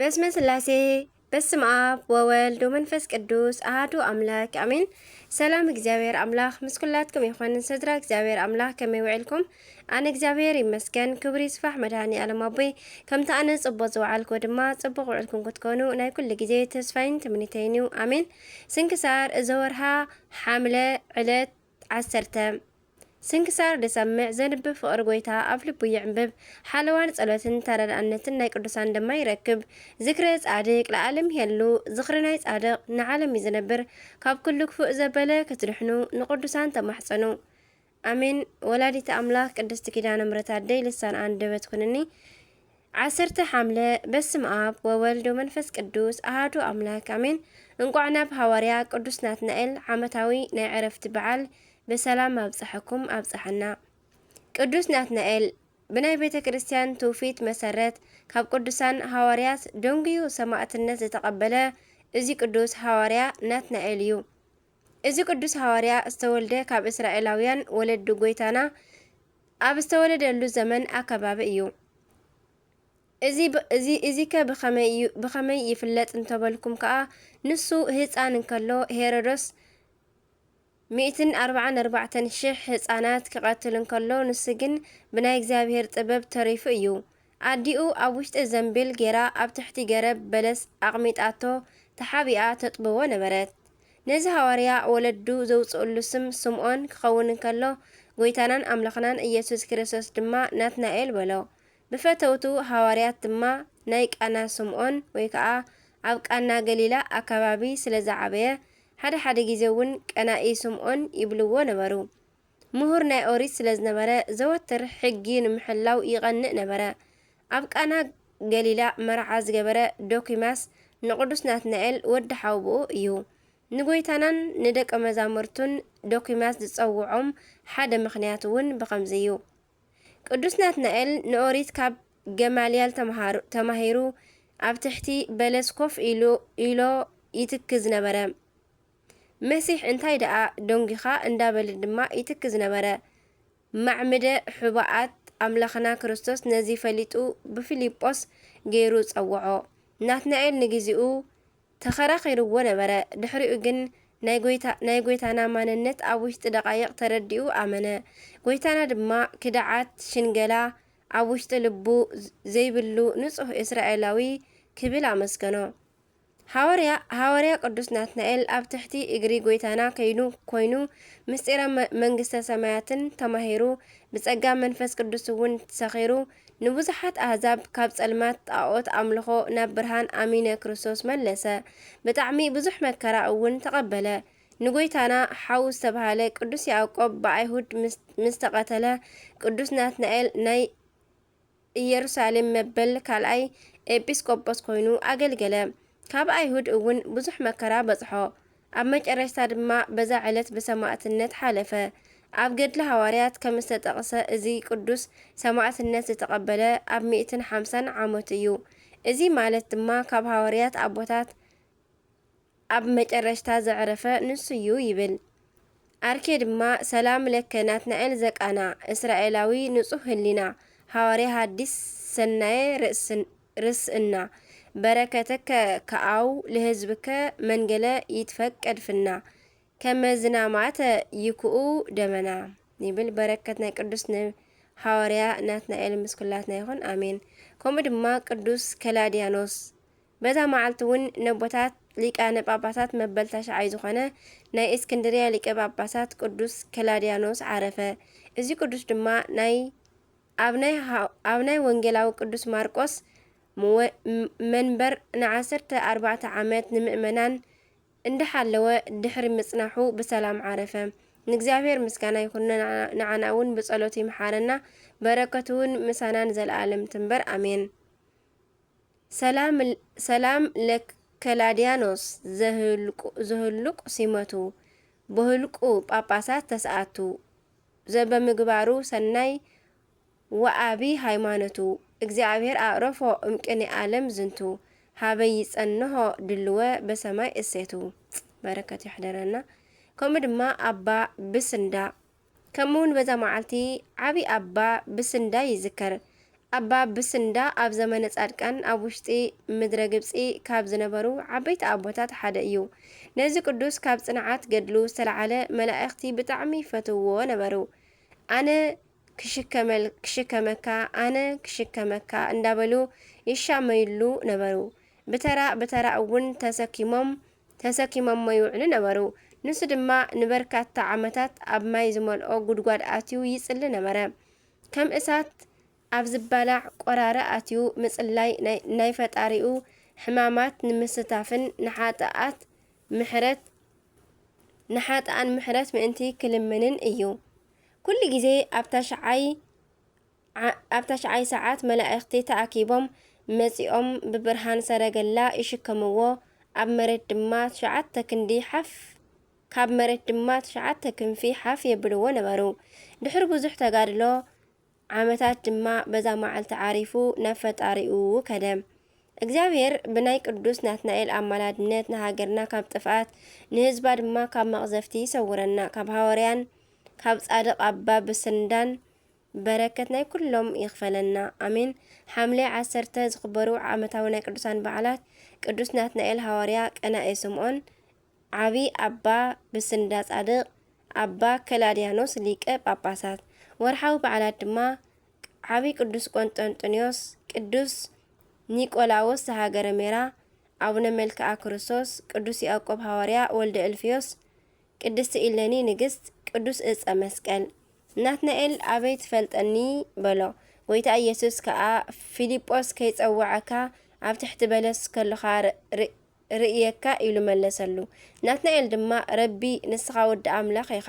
በስመ ስላሴ፣ በስመ አብ ወወልድ ወመንፈስ ቅዱስ አሐዱ አምላክ አሜን። ሰላም እግዚኣብሔር አምላክ ምስ ኩላትኩም ይኹን። ስድራ እግዚኣብሔር አምላክ ከመይ ውዒልኩም? ኣነ እግዚኣብሔር ይመስገን፣ ክብሪ ይስፋሕ መድኃኔ ዓለም ኣቦይ። ከምቲ ኣነ ጽቡቕ ዝወዓልኩ ድማ ጽቡቕ ውዕልኩም ክትኮኑ ናይ ኩሉ ግዜ ተስፋይን ትምኒተይን እዩ። ኣሜን። ስንክሳር እዚ ወርሃ ሓምለ ዕለት ዓሰርተ። ስንክሳር ዝሰምዕ ዘንብብ ፍቕሪ ጐይታ ኣብ ልቡ ይዕንብብ። ሓለዋን ጸሎትን ተረዳእነትን ናይ ቅዱሳን ድማ ይረክብ። ዝክረ ጻድቅ ለዓለም ይሄሉ። ዝኽሪ ናይ ጻድቕ ንዓለም እዩ ዝነብር። ካብ ኩሉ ክፉእ ዘበለ ክትድሕኑ ንቅዱሳን ተማሕጸኑ። ኣሜን። ወላዲተ ኣምላኽ ቅድስቲ ኪዳነ ምሕረት ኣደይ ልሳን ኣንደበት ኩንኒ። ዓሰርተ ሓምለ። በስመ ኣብ ወወልድ ወመንፈስ ቅዱስ ኣሃዱ ኣምላክ ኣሜን። እንቋዕ ናብ ሃዋርያ ቅዱስ ናትናኤል ዓመታዊ ናይ ዕረፍቲ በዓል ብሰላም ኣብጽሐኩም ኣብጽሐና። ቅዱስ ናትናኤል ብናይ ቤተ ክርስቲያን ትውፊት መሰረት ካብ ቅዱሳን ሃዋርያት ደንጉዩ ሰማዕትነት ዝተቐበለ እዚ ቅዱስ ሃዋርያ ናትናኤል እዩ። እዚ ቅዱስ ሃዋርያ ዝተወልደ ካብ እስራኤላውያን ወለዲ ጐይታና ኣብ ዝተወለደሉ ዘመን ኣከባቢ እዩ። እዚ ብ-፣ እዚ፣ እዚከ ብኸመይ እዩ፣ ብኸመይ ይፍለጥ እንተበልኩም ከኣ፣ ንሱ ህጻን እንከሎ ሄሮዶስ ሚእትን ኣርባዓን ኣርባዕተን ሽሕ ህጻናት ክቐትል እንከሎ፣ ንሱ ግን ብናይ እግዚኣብሔር ጥበብ ተሪፉ እዩ። ኣዲኡ ኣብ ውሽጢ ዘንቢል ጌራ ኣብ ትሕቲ ገረብ በለስ ኣቕሚጣቶ ተሓቢኣ ተጥብዎ ነበረት። ነዚ ሃዋርያ ወለዱ ዘውጽኡሉ ስም ስምዖን ክኸውን እንከሎ፣ ጐይታናን ኣምላኽናን ኢየሱስ ክርስቶስ ድማ ናትናኤል በሎ። ብፈተውቱ ሃዋርያት ድማ ናይ ቃና ስምዖን ወይ ከኣ ኣብ ቃና ገሊላ ኣከባቢ ስለ ዝዓበየ፣ ሓደ ሓደ ግዜ እውን ቀናኢ ስምዖን ይብልዎ ነበሩ። ምሁር ናይ ኦሪት ስለ ዝነበረ፣ ዘወትር ሕጊ ንምሕላው ይቐንእ ነበረ። ኣብ ቃና ገሊላ መርዓ ዝገበረ ዶኪማስ ንቅዱስ ናትናኤል ወዲ ሓውብኡ እዩ። ንጎይታናን ንደቀ መዛሙርቱን ዶኪማስ ዝጸውዖም ሓደ ምኽንያት እውን ብኸምዚ እዩ። ቅዱስ ናትናኤል ንኦሪት ካብ ገማልያል ተምሃሩ-፣ ተማሂሩ ኣብ ትሕቲ በለስ ኮፍ ኢሉ፣ ኢሎ ይትክዝ ነበረ። መሲሕ እንታይ ደኣ ደንጒኻ እንዳበለ ድማ ይትክዝ ነበረ። ማዕምደ ሑባኣት ኣምላኽና ክርስቶስ ነዚ ፈሊጡ ብፊልጶስ ገይሩ ጸውዖ። ናትናኤል ንግዚኡ ተኸራኺርዎ ነበረ። ድሕሪኡ ግን ናይ ጐይታ-፣ ናይ ጐይታና ማንነት ኣብ ውሽጢ ደቓይቕ ተረዲኡ ኣመነ። ጐይታና ድማ ክድዓት፣ ሽንገላ ኣብ ውሽጢ ልቡ ዘይብሉ ንጹህ እስራኤላዊ ክብል ኣመስገኖ። ሃዋርያ፣ ሃዋርያ ቅዱስ ናትናኤል ኣብ ትሕቲ እግሪ ጐይታና ከይኑ፣ ኮይኑ፣ ምስጢረ መ-፣ መንግስተ ሰማያትን ተማሂሩ፣ ብጸጋ መንፈስ ቅዱስ እውን ሰኺሩ፣ ንብዙሓት ኣህዛብ ካብ ጸልማት ጣኦት ኣምልኾ ናብ ብርሃን ኣሚነ ክርስቶስ መለሰ። ብጣዕሚ ብዙሕ መከራ እውን ተቐበለ። ንጐይታና ሓው ዝተባህለ ቅዱስ ያዕቆብ ብኣይሁድ ምስ፣ ምስ ተቐተለ፣ ቅዱስ ናትናኤል ናይ ኢየሩሳሌም መበል ካልኣይ ኤጲስቆጶስ ኮይኑ ኣገልገለ። ካብ ኣይሁድ እውን ብዙሕ መከራ በጽሖ። ኣብ መጨረሽታ ድማ በዛ ዕለት ብሰማዕትነት ሓለፈ። ኣብ ገድሊ ሃዋርያት ከም ዝተጠቕሰ፣ እዚ ቅዱስ ሰማዕትነት ዝተቐበለ ኣብ ሚእትን ሓምሳን ዓመቱ እዩ። እዚ ማለት ድማ ካብ ሃዋርያት ኣቦታት ኣብ መጨረሽታ ዘዕረፈ ንሱ እዩ ይብል። ኣርኬ ድማ፣ ሰላም ለከ ናትናኤል ዘቃና፣ እስራኤላዊ ንጹህ ህሊና፣ ሃዋርያ ሃዲስ ሰናየ ርእስን-፣ ርእስና፣ በረከተከ ከኣው ለህዝብከ መንገለ ይትፈቀድ ፍና፣ ከመ ዝናማተ ይኩኡ ደመና ይብል። በረከት ናይ ቅዱስ ነ-፣ ሃዋርያ ናትናኤል ምስ ኩላትና ይኹን፣ ኣሜን። ከምኡ ድማ ቅዱስ ከላድያኖስ፣ በዛ መዓልቲ እውን ነቦታት ሊቃነ ጳጳሳት መበል ታሽዓይ ዝኾነ ናይ እስክንድርያ ሊቀ ጳጳሳት ቅዱስ ከላድያኖስ ዓረፈ። እዚ ቅዱስ ድማ ናይ፣ ኣብ ናይ ሃ-፣ ኣብ ናይ ወንጌላዊ ቅዱስ ማርቆስ መወ-፣ ም-፣ መንበር ንዓሰርተ ኣርባዕተ ዓመት ንምእመናን እንዳሓለወ ድሕሪ ምጽናሑ ብሰላም ዓረፈ። ንእግዚኣብሔር ምስጋና ይኹን፣ ንዓ-፣ ንዓና እውን ብጸሎቱ ይምሓረና፣ በረከቱ እውን ምሳና ንዘለኣለም ትንበር፣ ኣሜን። ሰላም ል-፣ ሰላም ለከላድያኖስ ዘህልቁ-፣ ዘህሉቅ ሲመቱ፣ በህልቁ ጳጳሳት ተስኣቱ፣ ዘበምግባሩ ሰናይ ወኣቢ ሃይማኖቱ፣ እግዚኣብሔር ኣዕረፎ እምቅኔ ዓለም ዝንቱ፣ ሀበ ይጸንሆ ድልወ በሰማይ እሴቱ። በረከት ይሕደረና። ከምኡ ድማ ኣባ ብስንዳ፣ ከምኡ እውን በዛ መዓልቲ ዓቢ ኣባ ብስንዳ ይዝከር። ኣባ ብስንዳ ኣብ ዘመነ ጻድቃን ኣብ ውሽጢ ምድረ ግብጺ ካብ ዝነበሩ ዓበይቲ ኣቦታት ሓደ እዩ። ነዚ ቅዱስ ካብ ጽንዓት ገድሉ ዝተላዓለ መላእኽቲ ብጣዕሚ ይፈትውዎ ነበሩ። ኣነ ክሽከመል-፣ ክሽከመካ፣ ኣነ ክሽከመካ እንዳበሉ ይሻመዩሉ ነበሩ። ብተራ ብተራ እውን ተሰኪሞም፣ ተሰኪሞሞ ይውዕሉ ነበሩ። ንሱ ድማ ንበርካታ ዓመታት ኣብ ማይ ዝመልኦ ጉድጓድ ኣትዩ ይጽሊ ነበረ። ከም እሳት ኣብ ዝባላዕ ቆራረ ኣትዩ ምጽላይ ናይ፣ ናይ ፈጣሪኡ ሕማማት ንምስታፍን ንሓጥኣት ምሕረት፣ ንሓጥኣን ምሕረት ምእንቲ ክልምንን እዩ። ኩሉ ግዜ ኣብ ታሽዓይ፣ ዓ-፣ ኣብ ታሽዓይ ሰዓት መላእኽቲ ተኣኪቦም መጺኦም ብብርሃን ሰረገላ ይሽከምዎ፣ ኣብ መሬት ድማ ትሽዓተ ክንዲ ሓፍ፣ ካብ መሬት ድማ ትሽዓተ ክንፊ ሓፍ የብልዎ ነበሩ። ድሕሪ ብዙሕ ተጋድሎ ዓመታት ድማ በዛ መዓልቲ ዓሪፉ ናብ ፈጣሪኡ ከደ። እግዚኣብሔር ብናይ ቅዱስ ናትናኤል ኣማላድነት ንሃገርና ካብ ጥፍኣት፣ ንህዝባ ድማ ካብ መቕዘፍቲ ይሰውረና። ካብ ሃዋርያን ካብ ጻድቕ ኣባ ብስንዳን በረከት ናይ ኩሎም ይኽፈለና። ኣሜን። ሓምለ ዓሰርተ ዝኽበሩ ዓመታዊ ናይ ቅዱሳን በዓላት ቅዱስ ናትናኤል ሃዋርያ፣ ቀናኤ ስምዖን፣ ዓቢ ኣባ ብስንዳ ጻድቕ፣ ኣባ ከላድያኖስ ሊቀ ጳጳሳት። ወርሓዊ በዓላት ድማ ዓቢ ቅዱስ ቆንጠንጢኖስ፣ ቅዱስ ኒቆላዎስ ዘሃገረ ሜራ፣ ኣቡነ መልክኣ ክርስቶስ፣ ቅዱስ ያዕቆብ ሃዋርያ ወልደ እልፍዮስ፣ ቅድስቲ ኢለኒ ንግስት፣ ቅዱስ እፀ መስቀል። ናትናኤል ኣበይ ትፈልጠኒ በሎ። ጎይታ ኢየሱስ ከኣ ፊልጶስ ከይጸውዐካ ኣብ ትሕቲ በለስ ከሎኻ ር-፣ ር-፣ ርእየካ ኢሉ መለሰሉ። ናትናኤል ድማ ረቢ ንስኻ ወዲ ኣምላኽ ኢኻ፣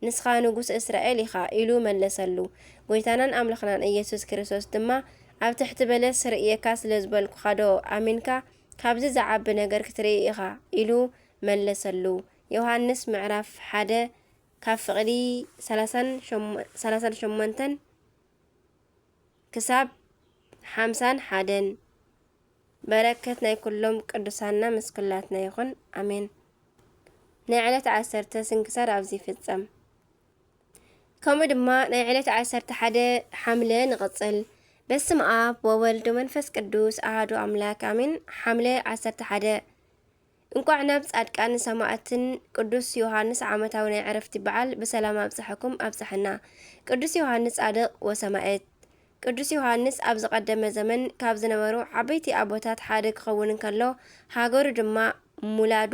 ንስኻ ንጉስ እስራኤል ኢኻ ኢሉ መለሰሉ። ጎይታናን ኣምላኽናን ኢየሱስ ክርስቶስ ድማ ኣብ ትሕቲ በለስ ርእየካ ስለ ዝበልኩኻ ዶ ኣሚንካ? ካብዚ ዝዓቢ ነገር ክትርኢ ኢኻ ኢሉ መለሰሉ። ዮሃንስ ምዕራፍ ሓደ ካብ ፍቕዲ ሰላሳን ሸሞንተን ክሳብ ሓምሳን ሓደን። በረከት ናይ ኩሎም ቅዱሳንና ምስ ኩላትና ይኹን፣ ኣሜን። ናይ ዕለት ዓሰርተ ስንክሳር ኣብዚ ይፍጸም። ከምኡ ድማ ናይ ዕለት ዓሰርተ ሓደ ሓምለ ንቕጽል። በስመ ኣብ ወወልድ ወመንፈስ ቅዱስ ኣሃዱ ኣምላክ ኣሜን። ሓምለ ዓሰርተ ሓደ። እንቋዕ ናብ ጻድቃን ሰማዕትን ቅዱስ ዮሃንስ ዓመታዊ ናይ ዕረፍቲ በዓል ብሰላም ኣብጽሐኩም ኣብጽሐና። ቅዱስ ዮሃንስ ጻድቕ ወሰማዕት። ቅዱስ ዮሃንስ ኣብ ዝቐደመ ዘመን ካብ ዝነበሩ ዓበይቲ ኣቦታት ሓደ ክኸውን እንከሎ፣ ሃገሩ ድማ ሙላዱ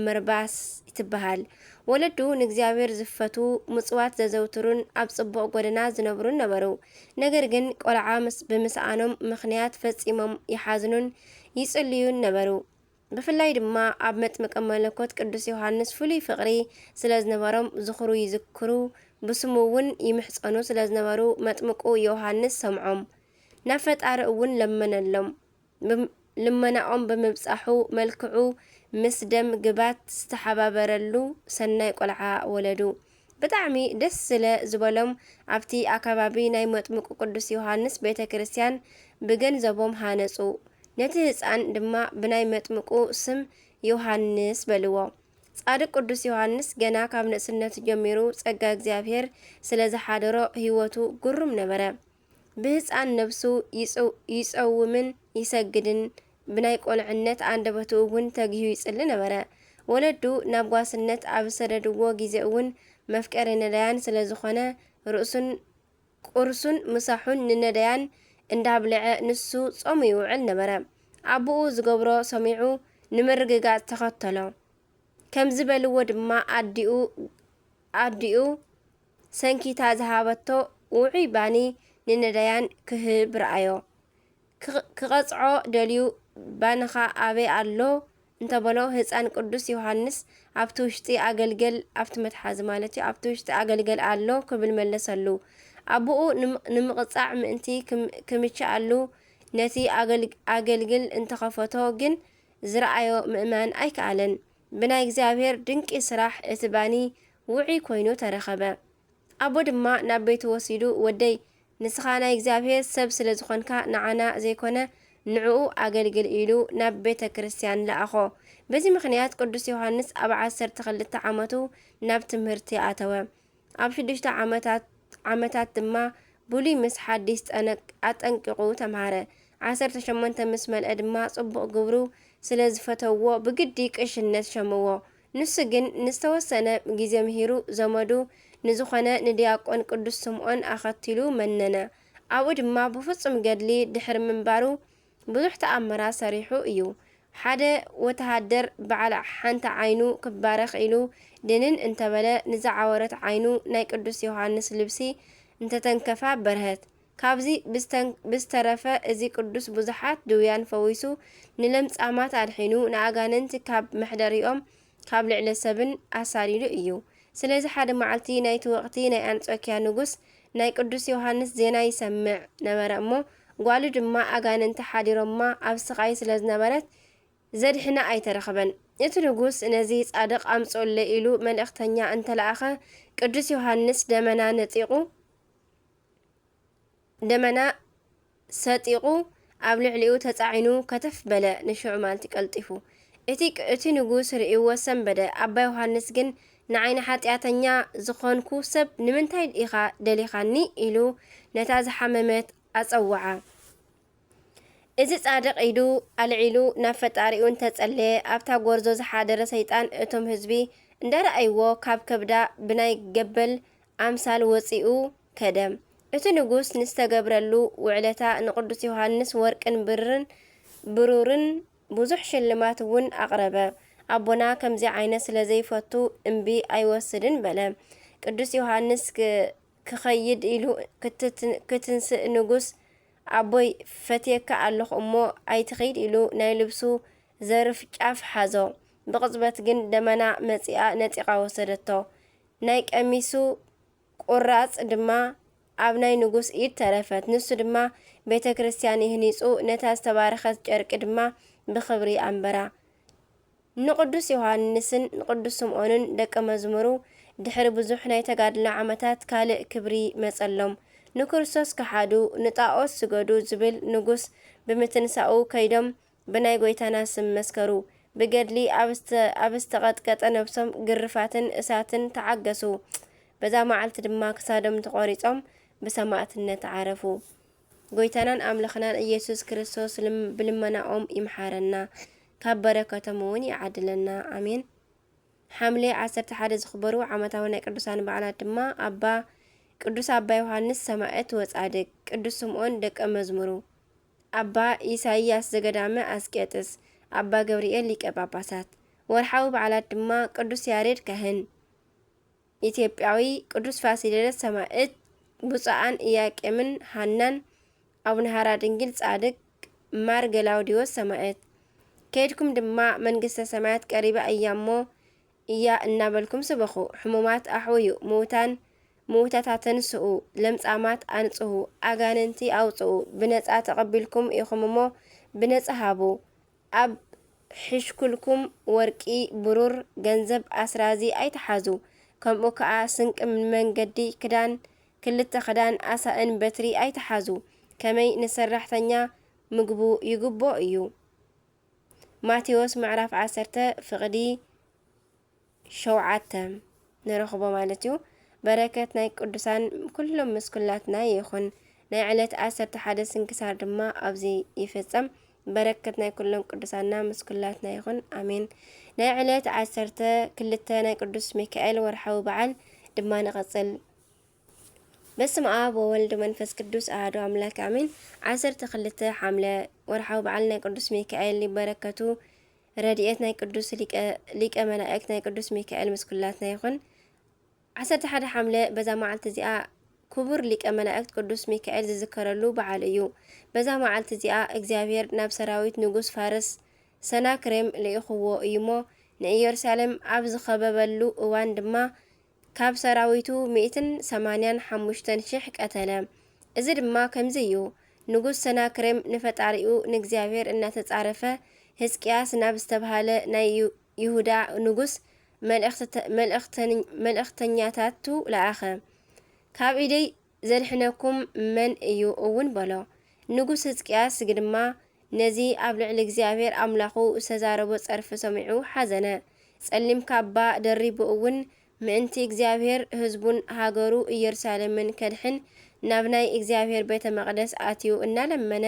ምርባስ ትበሃል። ወለዱ ንእግዚኣብሔር ዝፈቱ፣ ምጽዋት ዘዘውትሩን ኣብ ጽቡቕ ጎደና ዝነብሩን ነበሩ። ነገር ግን ቆልዓ ምስ፣ ብምስኣኖም ምኽንያት ፈጺሞም ይሓዝኑን ይጽልዩን ነበሩ። ብፍላይ ድማ ኣብ መጥምቀ መለኮት ቅዱስ ዮሃንስ ፍሉይ ፍቕሪ ስለ ዝነበሮም ዝኽሩ ይዝክሩ፣ ብስሙ እውን ይምሕጸኑ ስለ ዝነበሩ መጥምቁ ዮሃንስ ሰምዖም። ናብ ፈጣሪ እውን ለመነሎም። ብም-፣ ልመናኦም ብምብጻሑ መልክዑ ምስ ደም ግባት ዝተሓባበረሉ ሰናይ ቆልዓ ወለዱ። ብጣዕሚ ደስ ስለ ዝበሎም ኣብቲ ኣከባቢ ናይ መጥምቁ ቅዱስ ዮሃንስ ቤተ ክርስቲያን ብገንዘቦም ሃነጹ። ነቲ ህጻን ድማ ብናይ መጥምቁ ስም ዮሃንስ በልዎ። ጻድቅ ቅዱስ ዮሃንስ ገና ካብ ንእስነቱ ጀሚሩ ጸጋ እግዚኣብሔር ስለ ዝሓደሮ ህይወቱ ግሩም ነበረ። ብህጻን ነብሱ ይጸው-፣ ይጸውምን ይሰግድን፣ ብናይ ቆልዕነት ኣንደበቱ እውን ተጊሁ ይጽሊ ነበረ። ወለዱ ናብ ጓስነት ኣብ ዝሰደድዎ ግዜ እውን መፍቀሪ ነዳያን ስለ ዝኾነ ርእሱን ቁርሱን ምሳሑን ንነዳያን እንዳብልዐ ንሱ ጾሙ ይውዕል ነበረ። ኣቦኡ ዝገብሮ ሰሚዑ ንምርግጋጽ ተኸተሎ። ከም ዝበልዎ ድማ ኣዲኡ፣ ኣዲኡ ሰንኪታ ዝሃበቶ ውዑይ ባኒ ንነዳያን ክህብ ረኣዮ። ክቕ-፣ ክቐጽዖ ደልዩ፣ "ባንኻ ኣበይ ኣሎ?" እንተበሎ፣ ህጻን ቅዱስ ዮሃንስ፣ "ኣብቲ ውሽጢ ኣገልገል፣ ኣብቲ መትሓዚ ማለት እዩ፣ ኣብቲ ውሽጢ ኣገልገል ኣሎ" ክብል መለሰሉ። ኣቦኡ ንም-፣ ንምቕጻዕ ምእንቲ ክም-፣ ክምችኣሉ፣ ነቲ ኣገል-፣ ኣገልግል እንተኸፈቶ ግን ዝረኣዮ ምእማን ኣይከኣለን። ብናይ እግዚኣብሔር ድንቂ ስራሕ እቲ ባኒ ውዑይ ኮይኑ ተረኸበ። ኣቦ ድማ ናብ ቤቱ ወሲዱ፣ "ወደይ፣ ንስኻ ናይ እግዚኣብሔር ሰብ ስለ ዝኾንካ፣ ንዓና ዘይኮነ ንዕኡ ኣገልግል" ኢሉ ናብ ቤተ ክርስቲያን ለኣኾ። በዚ ምኽንያት ቅዱስ ዮሃንስ ኣብ ዓሰርተ ክልተ ዓመቱ ናብ ትምህርቲ ኣተወ። ኣብ ሽዱሽተ ዓመታት፣ ዓመታት ድማ ብሉይ ምስ ሓዲስ ጠነቅ-፣ ኣጠንቂቑ ተምሃረ። ዓሰርተ ሸሞንተ ምስ መልአ ድማ ጽቡቕ ግብሩ ስለ ዝፈተውዎ ብግዲ ቅሽነት ሸምዎ። ንሱ ግን ንዝተወሰነ ግዜ ምሂሩ ዘመዱ ንዝኾነ ንዲያቆን ቅዱስ ስምዖን ኣኸቲሉ መነነ። ኣብኡ ድማ ብፍጹም ገድሊ ድሕሪ ምንባሩ ብዙሕ ተኣምራት ሰሪሑ እዩ። ሓደ ወተሃደር በዓል ሓንቲ ዓይኑ ክባረኽ ኢሉ ድንን እንተበለ፣ ንዝዓወረት ዓይኑ ናይ ቅዱስ ዮሃንስ ልብሲ እንተተንከፋ በርሀት። ካብዚ ብዝተን-፣ ብዝተረፈ፣ እዚ ቅዱስ ብዙሓት ድውያን ፈዊሱ፣ ንለምጻማት ኣድሒኑ፣ ንኣጋንንቲ ካብ መሕደሪኦም ካብ ልዕለ ሰብን ኣሳዲዱ እዩ። ስለዚ ሓደ መዓልቲ ናይቲ ወቕቲ ናይ ኣንጾኪያ ንጉስ ናይ ቅዱስ ዮሃንስ ዜና ይሰምዕ ነበረ እሞ፣ ጓሉ ድማ ኣጋንንቲ ሓዲሮማ ኣብ ስቓይ ስለ ዝነበረት ዘድሕና ኣይተረኸበን። እቲ ንጉስ ነዚ ጻድቕ ኣምጽኡለይ ኢሉ መልእኽተኛ እንተለኣኸ፣ ቅዱስ ዮሃንስ ደመና ነጺቑ፣ ደመና ሰጢቑ ኣብ ልዕሊኡ ተጻዒኑ ከተፍ በለ። ንሽዑ ማልቲ ቀልጢፉ እቲ ቅ-፣ እቲ ንጉስ ርእይዎ ሰንበደ። ኣባ ዮሃንስ ግን፣ "ንዓይ ንሓጢኣተኛ ዝኾንኩ ሰብ ንምንታይ ኢኻ ደሊኻኒ?" ኢሉ ነታ ዝሓመመት ኣጸውዓ። እዚ ጻድቕ ኢዱ ኣልዒሉ ናብ ፈጣሪኡ እንተጸለየ፣ ኣብታ ጎርዞ ዝሓደረ ሰይጣን እቶም ህዝቢ እንዳረኣይዎ ካብ ከብዳ ብናይ ገበል ኣምሳል ወጺኡ ከደ። እቲ ንጉስ ንዝተገብረሉ ውዕለታ ንቅዱስ ዮሃንስ ወርቅን ብርን-፣ ብሩርን ብዙሕ ሽልማት እውን ኣቕረበ። ኣቦና ከምዚ ዓይነት ስለ ዘይፈቱ እምቢ ኣይወስድን በለ። ቅዱስ ዮሃንስ ክ-፣ ክኸይድ ኢሉ ክትት-፣ ክትንስእ ንጉስ፣ "ኣቦይ፣ ፈትየካ ኣለኹ እሞ ኣይትኸይድ" ኢሉ ናይ ልብሱ ዘርፍ ጫፍ ሓዞ። ብቕጽበት ግን ደመና መጺኣ ነጺቓ ወሰደቶ። ናይ ቀሚሱ ቁራጽ ድማ ኣብ ናይ ንጉስ ኢድ ተረፈት። ንሱ ድማ ቤተ ክርስቲያን ይህኒጹ፣ ነታ ዝተባረኸት ጨርቂ ድማ ብኽብሪ ኣንበራ። ንቅዱስ ዮሃንስን ንቅዱስ ስምዖንን ደቀ መዝሙሩ ድሕሪ ብዙሕ ናይ ተጋድሎ ዓመታት ካልእ ክብሪ መጸሎም። ንክርስቶስ ከሓዱ፣ ንጣኦት ስገዱ ዝብል ንጉስ ብምትንሳኡ ከይዶም ብናይ ጎይታና ስም መስከሩ። ብገድሊ ኣብ ዝተ-፣ ኣብ ዝተቐጥቀጠ ነብሶም ግርፋትን እሳትን ተዓገሱ። በዛ መዓልቲ ድማ ክሳዶም ተቖሪጾም ብሰማእትነት ዓረፉ። ጎይታናን ኣምላኽናን ኢየሱስ ክርስቶስ ልም-፣ ብልመናኦም ይምሓረና፣ ካብ በረከቶም እውን ይዓድለና። ኣሜን። ሓምለ ዓሰርተ ሓደ ዝኽበሩ ዓመታዊ ናይ ቅዱሳን በዓላት ድማ ኣባ፣ ቅዱስ ኣባ ዮሃንስ ሰማዕት ወጻድቅ፣ ቅዱስ ስምዖን ደቀ መዝሙሩ፣ ኣባ ኢሳይያስ ዘገዳመ ኣስቄጥስ፣ ኣባ ገብርኤል ሊቀ ጳጳሳት። ወርሓዊ በዓላት ድማ ቅዱስ ያሬድ ካህን ኢትዮጵያዊ፣ ቅዱስ ፋሲለደስ ሰማዕት፣ ብፁዓን ኢያቄምን ሃናን፣ ኣቡነ ሃራ ድንግል ጻድቅ፣ ማር ገላውዲዮስ ሰማዕት። ከይድኩም ድማ መንግስተ ሰማያት ቀሪባ እያ እሞ እያ እናበልኩም ስበኹ። ሕሙማት ኣሕውዩ፣ ምውታን፣ ምውታት ኣተንስኡ፣ ለምጻማት ኣንጽሁ፣ ኣጋንንቲ ኣውጽኡ። ብነጻ ተቐቢልኩም ኢኹም እሞ ብነጻ ሃቡ። ኣብ ሕሽኩልኩም ወርቂ፣ ብሩር፣ ገንዘብ ኣስራዚ ኣይትሓዙ። ከምኡ ከኣ ስንቂ፣ መንገዲ፣ ክዳን፣ ክልተ ክዳን፣ ኣሳእን በትሪ ኣይትሓዙ። ከመይ ንሰራሕተኛ ምግቡ ይግብኦ እዩ። ማቴዎስ ምዕራፍ ዓሰርተ ፍቕዲ ሸውዓተ ንረኽቦ ማለት እዩ። በረከት ናይ ቅዱሳን ኩሎም ምስ ኩላትና ይኹን። ናይ ዕለት ዓሰርተ ሓደ ስንክሳር ድማ ኣብዚ ይፍጸም። በረከት ናይ ኩሎም ቅዱሳንና ምስ ኩላትና ይኹን። ኣሜን። ናይ ዕለት ዓሰርተ ክልተ ናይ ቅዱስ ሚካኤል ወርሓዊ በዓል ድማ ንቐጽል። በስመ ኣብ ወወልድ መንፈስ ቅዱስ ኣሐዱ ኣምላክ ኣሜን። ዓሰርተ ክልተ ሓምለ ወርሓዊ በዓል ናይ ቅዱስ ሚካኤል በረከቱ ረድኤት ናይ ቅዱስ ሊቀ፣ ሊቀ መላእክት ናይ ቅዱስ ሚካኤል ምስ ኩላትና ይኹን። ዓሰርተ ሓደ ሓምለ በዛ መዓልቲ እዚኣ ክቡር ሊቀ መላእክት ቅዱስ ሚካኤል ዝዝከረሉ በዓል እዩ። በዛ መዓልቲ እዚኣ እግዚኣብሔር ናብ ሰራዊት ንጉስ ፋርስ ሰናክሬም ልኢኽዎ እዩሞ፣ ንኢየሩሳሌም ኣብ ዝኸበበሉ እዋን ድማ ካብ ሰራዊቱ ሚእትን ሰማንያን ሓሙሽተን ሽሕ ቀተለ። እዚ ድማ ከምዚ እዩ። ንጉስ ሰናክሬም ንፈጣሪኡ ንእግዚኣብሔር እናተጻረፈ፣ ሕዝቅያስ ናብ ዝተብሃለ ናይ ዩ-፣ ይሁዳ ንጉስ መልእኽተ-፣ መልእኽተን-፣ መልእኽተኛታቱ ለኣኸ። "ካብ ኢደይ ዘድሕነኩም መን እዩ?" እውን በሎ። ንጉስ ሕዝቅያስ ድማ ነዚ ኣብ ልዕሊ እግዚኣብሔር ኣምላኹ ዝተዛረቦ ጸርፊ ሰሚዑ ሓዘነ። ጸሊም ካባ ደሪቡ እውን ምእንቲ እግዚኣብሔር ህዝቡን ሃገሩ ኢየሩሳሌምን ከድሕን ናብ ናይ እግዚኣብሔር ቤተ መቕደስ ኣትዩ እናለመነ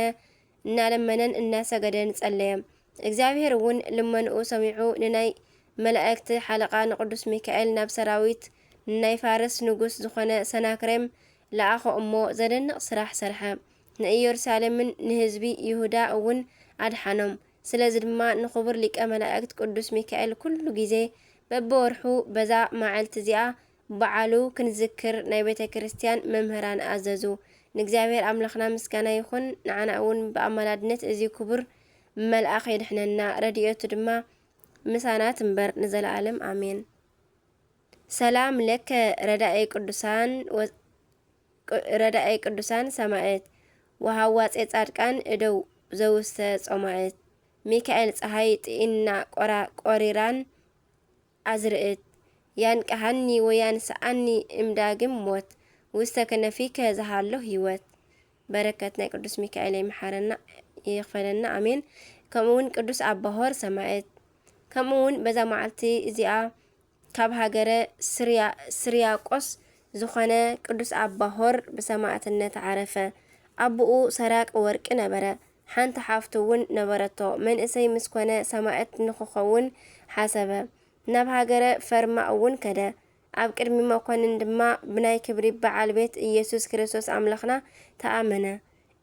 እናለመነን እናሰገደን ጸለየ። እግዚኣብሔር እውን ልመንኡ ሰሚዑ ንናይ መላእክቲ ሓለቓ ንቅዱስ ሚካኤል ናብ ሰራዊት ናይ ፋርስ ንጉስ ዝኾነ ሰናክሬም ለኣኾ እሞ ዘደንቕ ስራሕ ሰርሐ። ንኢየሩሳሌምን ንህዝቢ ይሁዳ እውን ኣድሓኖም። ስለዚ ድማ ንኽቡር ሊቀ መላእክት ቅዱስ ሚካኤል ኩሉ ግዜ በብወርሑ በዛ መዓልቲ እዚኣ በዓሉ ክንዝክር ናይ ቤተ ክርስቲያን መምህራን ኣዘዙ። ንእግዚኣብሔር ኣምላኽና ምስጋና ይኹን፣ ንዓና እውን ብኣማላድነት እዚ ክቡር መልኣኽ የድሕነና፣ ረድኤቱ ድማ ምሳና ትንበር ንዘለኣለም ኣሜን። ሰላም ለከ ረዳኤ ቅዱሳን ወ-፣ ረዳኤ ቅዱሳን ሰማዕት ወሃዋጼ ጻድቃን እደው ዘውስተ ጾማእት ሚካኤል ጸሃይ ጥኢና ቆራ-፣ ቆሪራን ኣዝርእት ያንቀሃኒ ወያንስኣኒ እምዳግም ሞት ውስተ ከነፊከ ዝሃሎ ህይወት። በረከት ናይ ቅዱስ ሚካኤል ይምሓረና ይኽፈለና፣ ኣሜን። ከምኡ እውን ቅዱስ ኣባ ሆር ሰማዕት፣ ከምኡ እውን በዛ መዓልቲ እዚኣ ካብ ሃገረ ስርያ-፣ ስርያቆስ ዝኾነ ቅዱስ ኣባ ሆር ብሰማዕትነት ዓረፈ። ኣቦኡ ሰራቂ ወርቂ ነበረ። ሓንቲ ሓፍቱ እውን ነበረቶ። መንእሰይ ምስ ኮነ ሰማዕት ንኽኸውን ሓሰበ። ናብ ሃገረ ፈርማ እውን ከደ። ኣብ ቅድሚ መኮንን ድማ ብናይ ክብሪ በዓል ቤት ኢየሱስ ክርስቶስ ኣምላኽና ተኣመነ።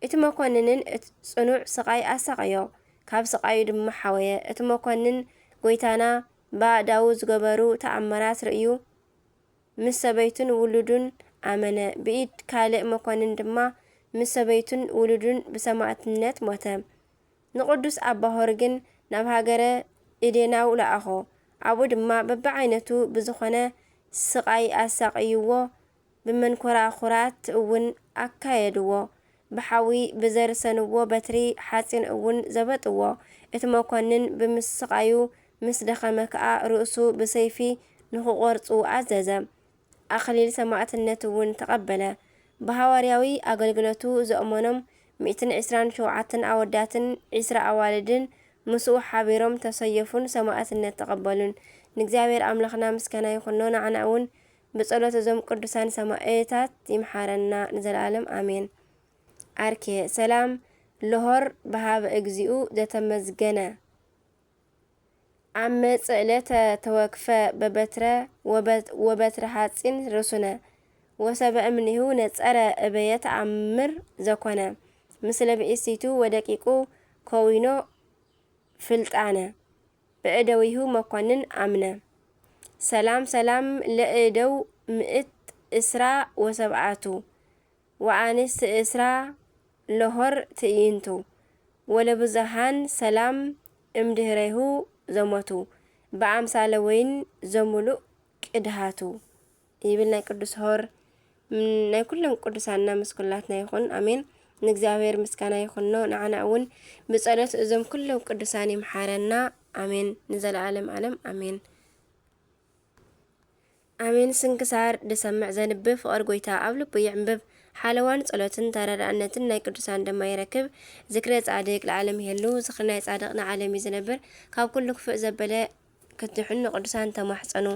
እቲ መኮንንን እቲ ጽኑዕ ስቓይ ኣሳቐዮ። ካብ ስቓዩ ድማ ሓወየ። እቲ መኮንን ጎይታና ብኣእዳዉ ዝገበሩ ተኣምራት ርእዩ ምስ ሰበይቱን ውሉዱን ኣመነ። ብኢድ ካልእ መኮንን ድማ ምስ ሰበይቱን ውሉዱን ብሰማዕትነት ሞተ። ንቅዱስ ኣባ ሆር ግን ናብ ሃገረ ኢዴናው ለኣኾ። ኣብኡ ድማ በብዓይነቱ ብዝኾነ ስቓይ ኣሳቕይዎ፣ ብመንኮራኹራት እውን ኣካየድዎ። ብሓዊ ብዘርሰንዎ በትሪ ሓጺን እውን ዘበጥዎ። እቲ መኮንን ብምስቓዩ ምስ ደኸመ ከኣ ርእሱ ብሰይፊ ንኽቖርጹ ኣዘዘ። ኣኽሊል ሰማዕትነት እውን ተቐበለ። ብሃዋርያዊ ኣገልግሎቱ ዘእመኖም ሚእትን ዕስራን ሸውዓተን ኣወዳትን ዕስራ ኣዋልድን ምስኡ ሓቢሮም ተሰየፉን ሰማዕትነት ተቐበሉን። ንእግዚኣብሔር ኣምላኽና ምስጋና ይኹኖ፣ ንዓና እውን ብጸሎት እዞም ቅዱሳን ሰማዕታት ይምሓረና ንዘለዓለም ኣሜን። ኣርኬ ሰላም ለሆር በሃበ እግዚኡ ዘተመዝገነ። ኣብ መጽእለተ ተወክፈ በበትረ ወበት-፣ ወበትረ ሓጺን ርሱነ ወሰበ እምኔሁ ነጸረ እበየ ተኣምር ዘኮነ ምስለ ብእሲቱ ወደቂቁ ከዊኖ ፍልጣነ ብእደዊሁ መኮንን ኣምነ። ሰላም ሰላም ለእደው ምእት እስራ ወሰብኣቱ ወኣንስት እስራ ለሆር ትእይንቱ ወለብዙሃን ሰላም እምድህሬሁ ዘሞቱ በኣምሳለ ወይን ዘሙሉእ ቅድሃቱ ይብል ናይ ቅዱስ ሆር። ም-፣ ናይ ኩሎም ቅዱሳንና ምስኩላትና ይኹን። ኣሜን። ንእግዚኣብሔር ምስጋና ይኹኖ። ንዓና እውን ብጸሎት እዞም ኩሎም ቅዱሳን ይምሓረና። ኣሜን። ንዘለዓለም ዓለም ኣሜን። ኣሜን። ስንክሳር ድሰምዕ ዘንብብ ፍቕር ጎይታ ኣብ ልቡ ይዕንብብ። ሓለዋን ጸሎትን ተረዳእነትን ናይ ቅዱሳን ድማ ይረክብ። ዝክረ ጻድቅ ለዓለም ይሄሉ። ዝክሪ ናይ ጻድቅ ንዓለም እዩ ዝነብር። ካብ ኩሉ ክፉእ ዘበለ ክትድሕኑ ንቅዱሳን ተማሕጸኑ።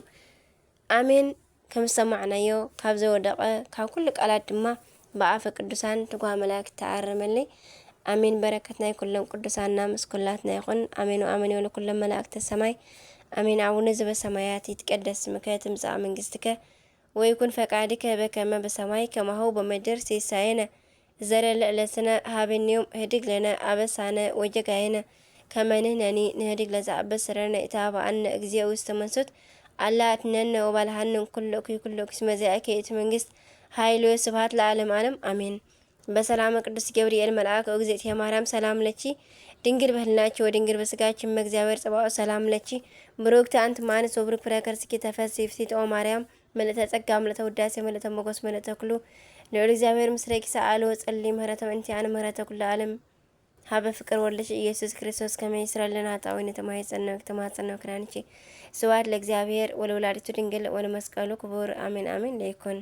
ኣሜን። ከም ዝሰማዕናዮ ካብ ዘወደቐ ካብ ኩሉ ቃላት ድማ ብኣፈ ቅዱሳን ትጓሃ መላእክት ተኣረመለይ። ኣሜን። በረከት ናይ ኩሎም ቅዱሳንና ምስ ኩላትና ይኹን። ኣሜን ወኣሜን ይበሉ ኩሎም መላእክተ ሰማይ። ኣሜን። ኣቡነ ዘበሰማያት ይትቀደስ ስምከ ትምጻእ መንግስትከ ወይኩን ፈቃድከ በከመ በሰማይ ከማሁ በምድር ሲሳየነ ዘለለ ዕለትነ ሀበነ ዮም ህድግ ለነ አበሳነ ወጌጋየነ ከመ ንሕነኒ ንህድግ ለዘአበሰ ለነ ኢታብአነ እግዚኦ ውስተ መንሱት አላ አድሕነነ ወባልሐነ እምኩሉ እኩይ ኩሉ እስመ ዚአከ ይእቲ መንግስት ኃይል ወስብሐት ለዓለመ ዓለም አሜን። በሰላመ ቅዱስ ገብርኤል መልአክ እግዝእትየ ማርያም ሰላም ለኪ ድንግል በህልናኪ ወድንግል በስጋኪ እመ እግዚአብሔር ጸባኦት ሰላም ለኪ ብሩክቲ አንቲ እማንስ ወብሩክ ፍሬ ከርስኪ ተፈሲ ፍሲት ኦ ማርያም ምልእተ ጸጋ ምልእተ ውዳሴ ምልእተ ሞገስ ምልእተ ኩሉ ልዑል እግዚኣብሔር ምስሌኪ ሰአሊ ወጸሊ ምህረተ ምእንቲአነ ምህረተ ኩሉ ዓለም ሀበ ፍቅር ወልድሽ ኢየሱስ ክርስቶስ ከመ ይስረልና ጣዊነ ተማይጸነው ተማጸነው ክዳንቺ ስብሐት ለእግዚአብሔር ወለወላዲቱ ድንግል ወለመስቀሉ ክቡር አሜን አሜን ለይኩን።